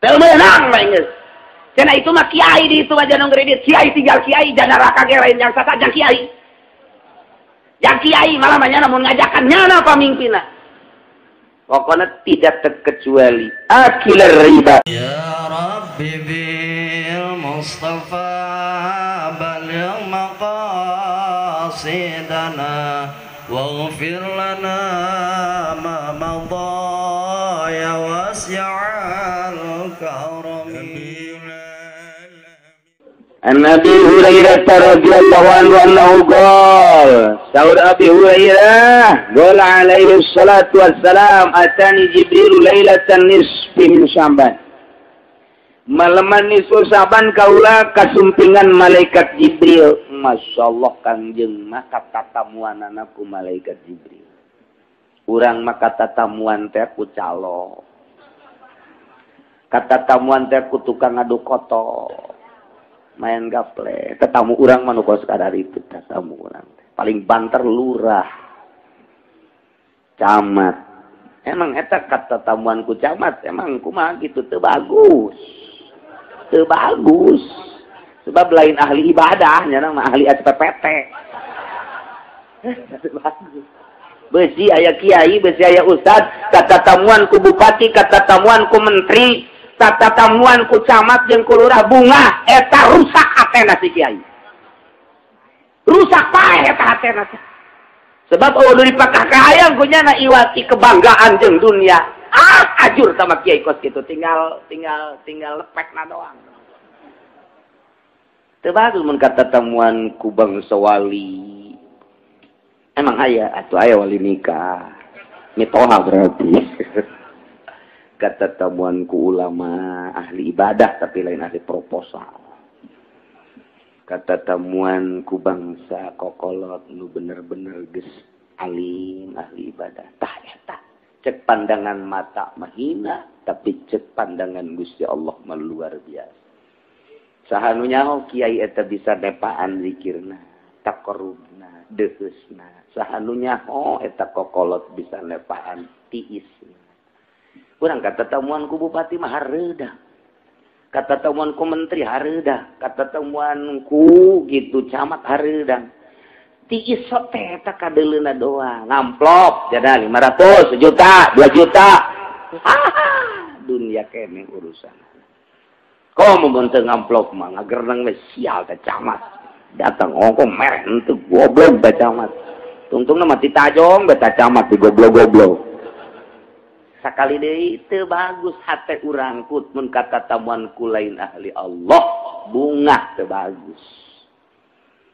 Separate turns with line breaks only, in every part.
Teu meunang mah geus. Cenah itu mah kiai di itu aja nu ngredit. Kiai tinggal kiai janaraka ge lain jang sasa jang kiai. Jang kiai malah mah nyana mun ngajakan nyana pamimpinna. Pokoknya tidak terkecuali akilar riba.
Ya Rabbi bil Mustafa baligh maqasidana waghfir lana ma madha ya wasi'al karami.
An Abi Hurairah radhiyallahu anhu annahu qala, saur Abi Hurairah qala alaihi salatu wassalam, atani Jibril lailatan nisfi min Sya'ban. Malaman nisfu Sya'ban kaula kasumpingan malaikat Jibril. Masyaallah Kangjeng mah katatamuanana ku malaikat Jibril. Urang mah katatamuan teh ku calo. Katatamuan teh ku tukang ngadu koto. Main gaple, tetamu urang mah nu kos kadar itu, tetamu urang paling banter lurah, camat. Emang eta kata tamuan ku camat, emang kumaha gitu teu bagus. Teu bagus. Sebab lain ahli ibadah, nya mah ahli SPPT. Teu bagus. Beusi aya kiai, beusi aya ustad, kata tamuan ku bupati, kata tamuan ku menteri, kata tamuan ku camat jeung ku lurah bunga eta rusak hatena si kiai. Rusak paeh eta hatena. Sebab eueuh dipakah ka hayang ku nyana iwati kebanggaan jeung dunia. Ah, ajur sama kiai kos kitu tinggal lepekna doang. Teu bagus mun kata tamuan ku bangsa wali. Emang aya atuh aya wali nikah. Mitoha berarti. Kata tamuan ku ulama ahli ibadah tapi lain ahli proposal. Kata tamuan ku bangsa kokolot nu bener-bener geus alim ahli ibadah. Tah eta cek pandangan mata mahina tapi cek pandangan Gusti Allah mah luar biasa. Saha nu nyaho kiai eta bisa nepaan zikirna, taqarrubna, deuheusna. Saha nu nyaho eta kokolot bisa nepaan tiisna. Kurang kata tamuan ku bupati mah hareudah. Kata tamuan ku menteri hareudah, kata tamuan ku gitu camat hareudah. Tiis teh eta kadeuleuna doang, ngamplop jada 500, 1 juta, 2 juta. Dunia kene urusan. Komo mun teu ngamplop mah ngagerneng we sial teh camat. Datang ongko mereh henteu goblok teh camat. Tungtungna mah titajong beta camat di goblok-goblok. Sakali deui teu bagus hate urang kut mun kata tamuan ku lain ahli Allah bungah teu bagus.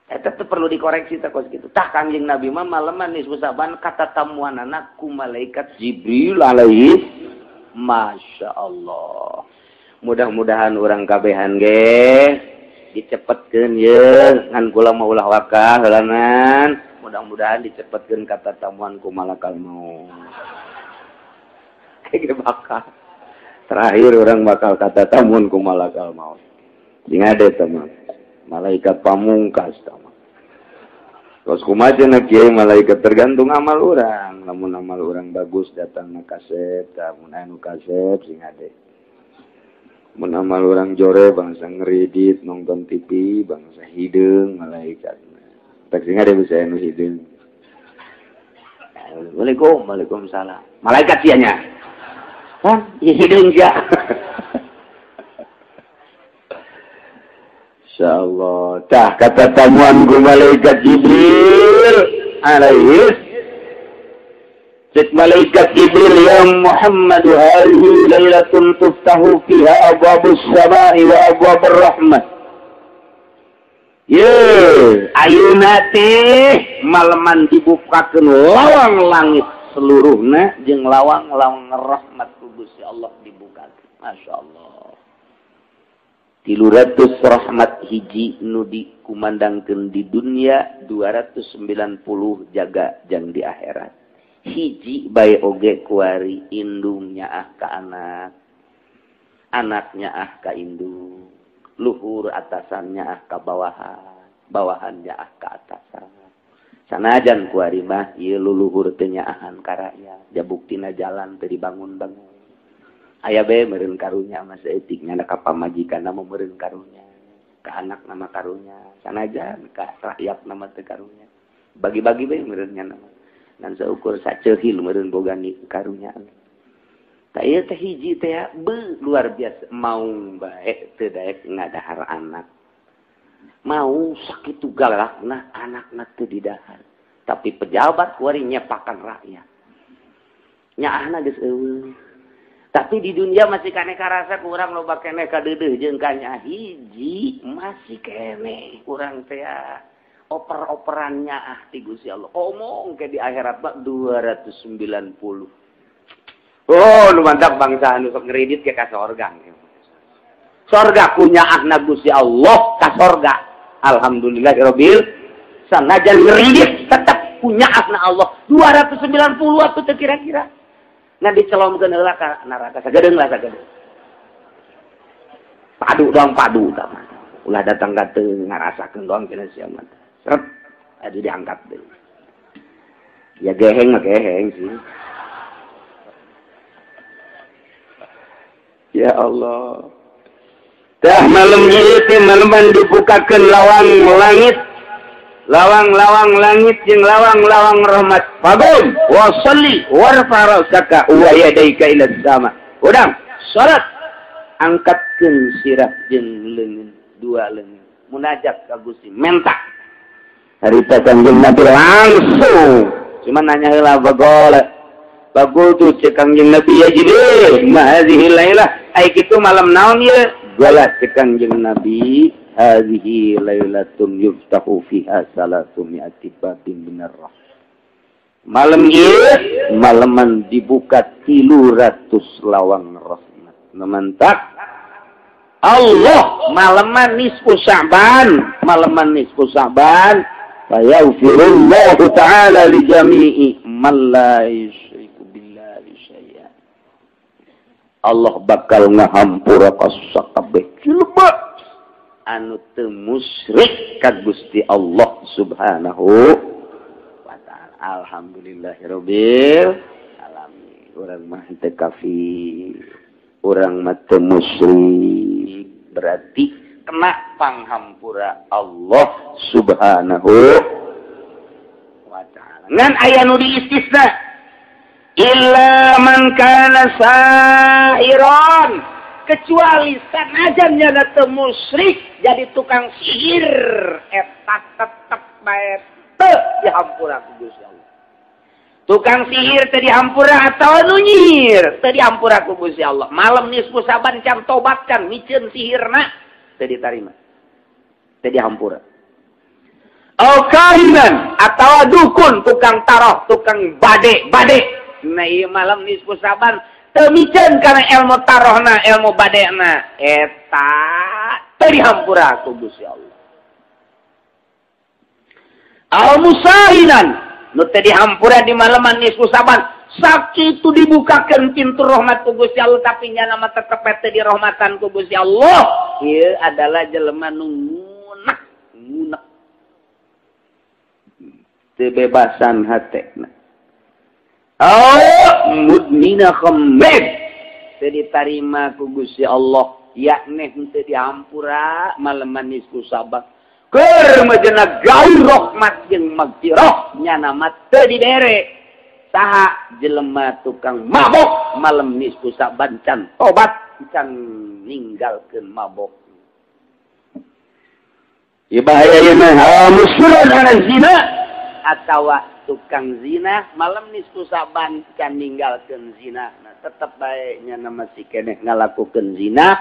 Eta teu perlu dikoreksi teh kos kitu. Tah Kangjeng Nabi mah maleman nisfu Sya'ban kata tamuanana ku malaikat Jibril alaihi. Masya Allah. Mudah-mudahan urang kabehan ge dicepetkeun ye ngan kula mah ulah wakah heulanan. Mudah-mudahan dicepetkeun kata tamuan ku malakal maut. Bakal terakhir orang bakal kata tamun ku malakal maut. Sing ade teman malaikat pamungkas teman. Terus kumaha cenah kiai malaikat tergantung amal orang. Lamun amal orang bagus datang na kasep, lamun anu kasep sing ade. Mun amal orang jore bangsa ngeridit nonton TV bangsa hideung malaikat. Tak sing ade bisa anu hideung. Waalaikumsalam, waalaikumsalam. Malaikat sia nya. Hah? Hidung ya. Insyaallah. Tah kata tamuan ku malaikat Jibril alaihi. Cek malaikat Jibril, ya Muhammad hadhihi lailatun tuftahu fiha abwabus samai wa abwabur rahmah. Ye, ayeuna teh maleman dibukakeun lawang langit seluruhna jeung lawang-lawang rahmat ku Gusti Allah dibuka. Masya Allah. 300 rahmat hiji nu dikumandangkeun di dunia, 290 jaga jang di akhirat. Hiji bae oge kuari indung nyaah ka anak, anak nyaah ka indung, luhur atasan nyaah ka bawahan, bawahan nyaah ka atasan. Sanajan kuari mah ieu luluhur teu nyaahan ka rakyat, jabuktina jalan teu dibangun-bangun. Aya bae meureun karunya mah saeutik nya ka pamajikan mah meureun karunya, ka anak nama karunya, sanajan ka rakyat nama teu karunya. Bagi-bagi bae meureun nya nama. Ngan saukur saceuhil meureun boga karunya. Tah ieu teh hiji teh be luar biasa maung bae teu daek ngadahar anak. Mau sakitu galakna anakna teu didahar. Tapi pejabat kuari nyepakan rakyat. Nyaahna geus eueuh. Tapi di dunia masih kene karasa kurang loba keneh kadeudeuh jeung ka hiji masih keneh kurang teh oper-operannya ah ti Gusti Allah. Omong ke di akhirat mah 290. Oh, nu mantap bangsa anu sok ngredit ke ka sorga. Sorga kunyaahna Gusti Allah ka sorga. Alhamdulillahirabbil sanajan ngredit tetep kunyaahna Allah 290 atuh teu kira-kira. Nah dicelomkeun heula ka neraka sagedeung lah sagedeung. Padu doang padu tah mah. Ulah datang ka teu ngarasakeun doang cenah sia mah. Seret aduh diangkat deui. Ya geheng mah geheng sih. Ya Allah. Tah malam ieu teh maleman dibukakeun lawang langit. Lawang-lawang langit jeung lawang-lawang rahmat. Fagum wa shalli warfa ra'saka wa yadayka ila sama. Udang salat angkatkeun sirah jeung leungeun dua leungeun munajat ka Gusti menta. Harita Kangjeng Nabi langsung cuma nanya heula bagol. Bagol tu cek Kangjeng Nabi ya Jibril, ma hadhihi lailah ai kitu malam naon ieu? Gala cek Kangjeng Nabi hadhihi lailatun yuftahu fiha salatu mi'ati babin minar rahmah. Malam ieu malaman dibuka 300 lawang rahmat. Memantak Allah malaman nisfu Sya'ban, malaman nisfu Sya'ban fayaghfirullahu ta'ala li jami'i man la yusyriku billahi syai'a. Allah bakal ngahampura ka sakabeh jelema anu teu musyrik ka Gusti Allah Subhanahu wa ta'ala. Alhamdulillahirabbil alamin. Urang mah teu kafir, urang mah teu musyrik, berarti kena panghampura Allah Subhanahu wa ta'ala. Ngan aya nu diistisna illa man kana sahiran, kecuali sanajan nyana teu musyrik jadi tukang sihir eta tetep bae teu dihampura ku Gusti Allah. Tukang sihir teu dihampura atawa nu nyihir teu dihampura ku Gusti Allah. Malam nisfu Sa'ban can tobat can miceun sihirna teu ditarima. Teu dihampura. Au kahinan atawa dukun tukang taroh, tukang bade-bade. Nah ieu malam nisfu Sa'ban teu miceun kana ilmu tarohna, ilmu badena, eta teu dihampura ku Gusti Allah. Al musahinan nu teu dihampura di malaman nisfu Sa'ban, sakitu dibukakeun pintu rahmat ku Gusti Allah tapi nyana mah tetep teu dirahmatan ku Gusti Allah. Ieu adalah jelema nu ngunek, ngunek. Teu bebasan hatena. Oh, mudmina khamr teu ditarima ku Gusti Allah, yakni henteu dihampura malaman nisfu Sa'ban. Keur majena gaul rahmat jeung magfirah nyana mah teu dibere. Saha jelema tukang mabok malam nisfu Sa'ban can tobat can ninggalkeun mabok. Ieu bahaya ieu mah musyrun ala zina atawa tukang zina malam nisfu Sa'ban can ninggalkeun zina. Nah, tetep bae nya masih keneh ngalakukeun zina,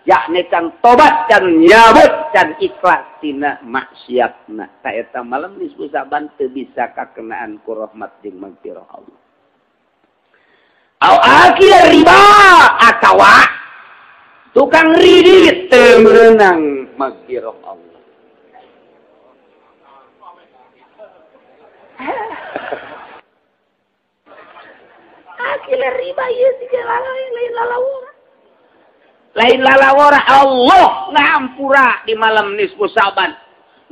yakni can tobat can nyabut can ikhlas tina maksiatna. Ta eta malam nisfu Sa'ban teu bisa kakenaan ku rahmat jeung magfirah Allah. Au akil riba atawa tukang ridit teu meunang magfirah Allah. Akil riba ieu siga lain lalawora. Lain lalawora Allah ngahampura di malam nisfu Sa'ban.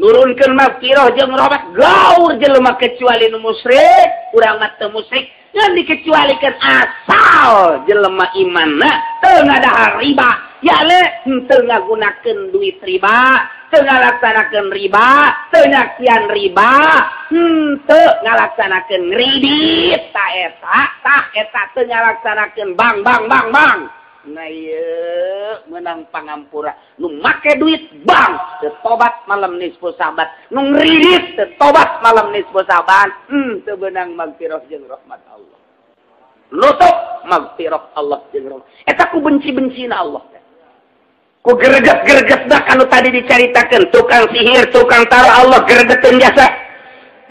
Nurunkeun magfirah jeung rahmat gaur jelema kecuali nu musyrik, urang mah teu musyrik. Ngan dikecualikan asal jelema imanna teu ngadahar riba. Ya le henteu ngagunakeun duit riba, teu ngalaksanakeun riba, teu nyakian riba, henteu ngalaksanakeun kredit ta eta, tah eta teu ngalaksanakeun bank bank bank bank. Nah ieu meunang pangampura nu make duit bank teu tobat malam nisfu Sa'ban, nu ngridit teu tobat malam nisfu Sa'ban, teu beunang magfirah jeung rahmat Allah. Nutup magfirah Allah jeung rahmat. Eta ku benci-bencina Allah. Ku greget-greget dah kanu tadi dicaritakeun tukang sihir, tukang taro Allah gregeteun jasa.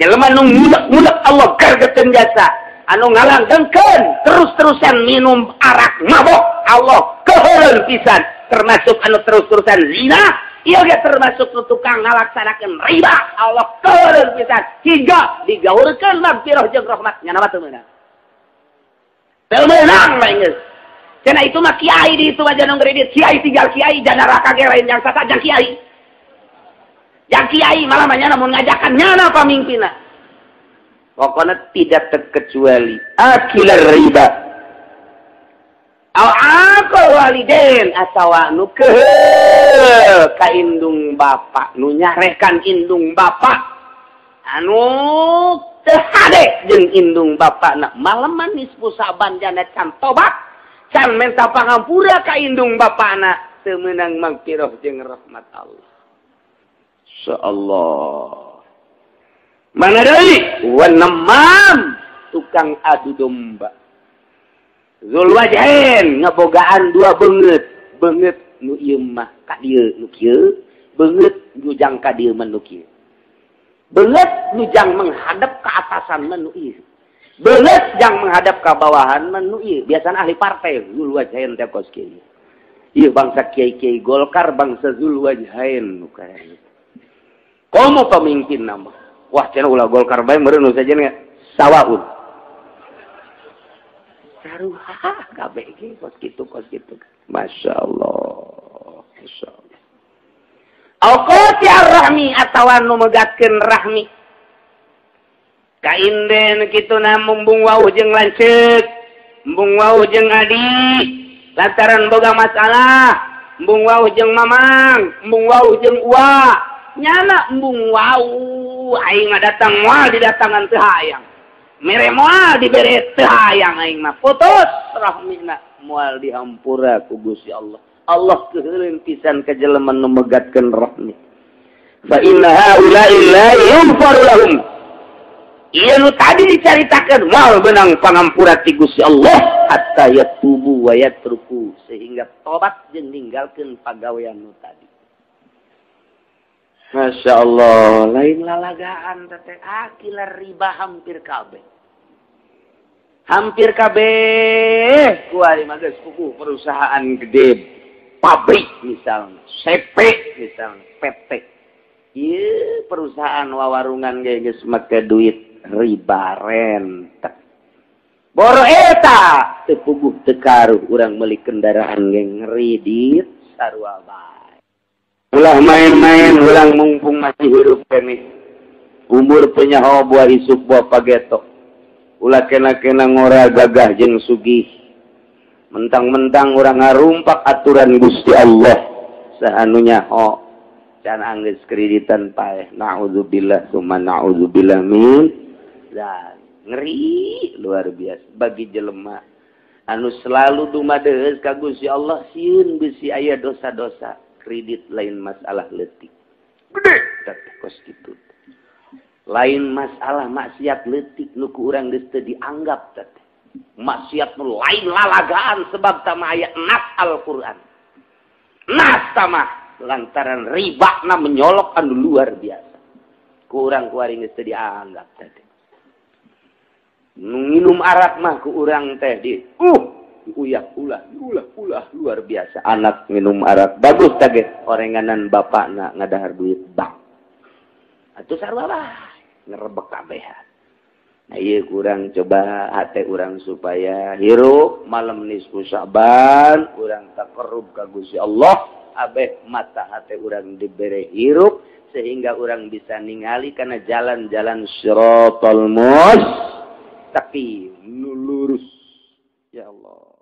Jelema nu ngudak-ngudak Allah gregeteun jasa. Anu ngalanggengkeun terus-terusan minum arak mabok Allah keuheureun pisan, termasuk anu terus-terusan zina, ieu ge termasuk nu tukang ngalaksanakeun riba Allah keuheureun pisan hingga digaurkeun magfirah jeung rahmat. Nya mah teu meunang. Teu meunang mah geus. Cenah itu mah kiai di itu aja nu ngredit, kiai tinggal kiai janaraka ge lain yang sata jang kiai. Jang kiai malah mah nyana mun ngajakan nyana pamimpinna. Pokoknya tidak terkecuali akilar riba au aqul waliden atawa nu keuheul ka indung bapa, nu nyarekan indung bapa, anu teu hade jeung indung bapana maleman nisfu Sa'ban jana can tobat, can menta pangampura ka indung bapana teu meunang magfirah jeung rahmat Allah. Insyaallah. Mana deui? Wanemam tukang adu domba. Zul wajhain ngabogaan dua beungeut, beungeut nu ieu mah ka dieu nu kieu, beungeut nu jang ka dieu mah nu kieu. Beungeut nu jang menghadap ke atasan mah nu ieu. Beungeut jang menghadap ka bawahan mah nu ieu. Biasana ahli partai zul wajhain teh kos kieu. Ieu bangsa kiai-kiai Golkar bangsa zul wajhain nu kaya. Komo pemimpin nama. Wah cenah ulah Golkar bae meureun nu sajen sawaun. Saruha kabeh ge kos kitu kos kitu. Masyaallah. Masyaallah. Au qati rahmi atawa nu megatkeun rahmi. Kainden kituna mumbung wauh jeung lanceuk, embung wauh jeung adi, lantaran boga masalah, embung wauh jeung mamang, embung wauh jeung uwa. Nyana embung wau aing mah datang moal didatangan teu hayang. Mere moal dibere teu hayang aing mah putus rahmina moal dihampura ku Gusti Allah. Allah keuheuleun pisan ka jelema nu megatkeun rahmi. Fa inna haula'i la yughfaru lahum. Ieu nu tadi dicaritakeun moal beunang pangampura ti Gusti Allah hatta yatubu wa yatruku, sehingga tobat jeung ninggalkeun pagawean nu tadi. Masya Allah, lain lalagaan teteh akilar riba hampir kabeh. Hampir kabeh kuari mah geus puguh perusahaan gede, pabrik misalnya, CP misalnya, PT. Ieu perusahaan wawarungan ge geus make duit riba rentek. Boro eta teu puguh teu karuh urang meuli kendaraan ge ngredit sarua bae. Ulah main-main, ulang mumpung masih hidup kene. Umur penyaho buah isuk buah pagetok. Ulah kena-kena ngora gagah jeung sugih. Mentang-mentang urang ngarumpak aturan Gusti Allah. Saanu nyaho can anggeus kreditan paeh. Na'udzubillah summa na'udzubillah min dzalik. Ngeri luar biasa bagi jelema anu selalu dumadeus ka Gusti Allah sieun bisi aya dosa-dosa. Kredit lain masalah leutik. Gede teh kos kitu. Lain masalah maksiat leutik nu ku urang geus teu dianggap teh. Maksiat nu lain lalagaan sebab tama aya nas Al-Qur'an. Nas tama lantaran ribana menyolok anu luar biasa. Ku urang kuari geus teu dianggap teh. Nu nginum arak mah ku urang teh di uyak ulah ulah ulah luar biasa. Anak minum arak bagus tage orenganan bapakna ngadahar duit bank atuh sarua lah ngerebek kabehan. Nah ieu kurang coba hate urang supaya hirup malam nisfu Sya'ban urang taqarrub ka Gusti Allah abeh mata hate urang dibere hirup sehingga urang bisa ningali kana jalan-jalan siratal mustaqim. Lurus. Ya Allah.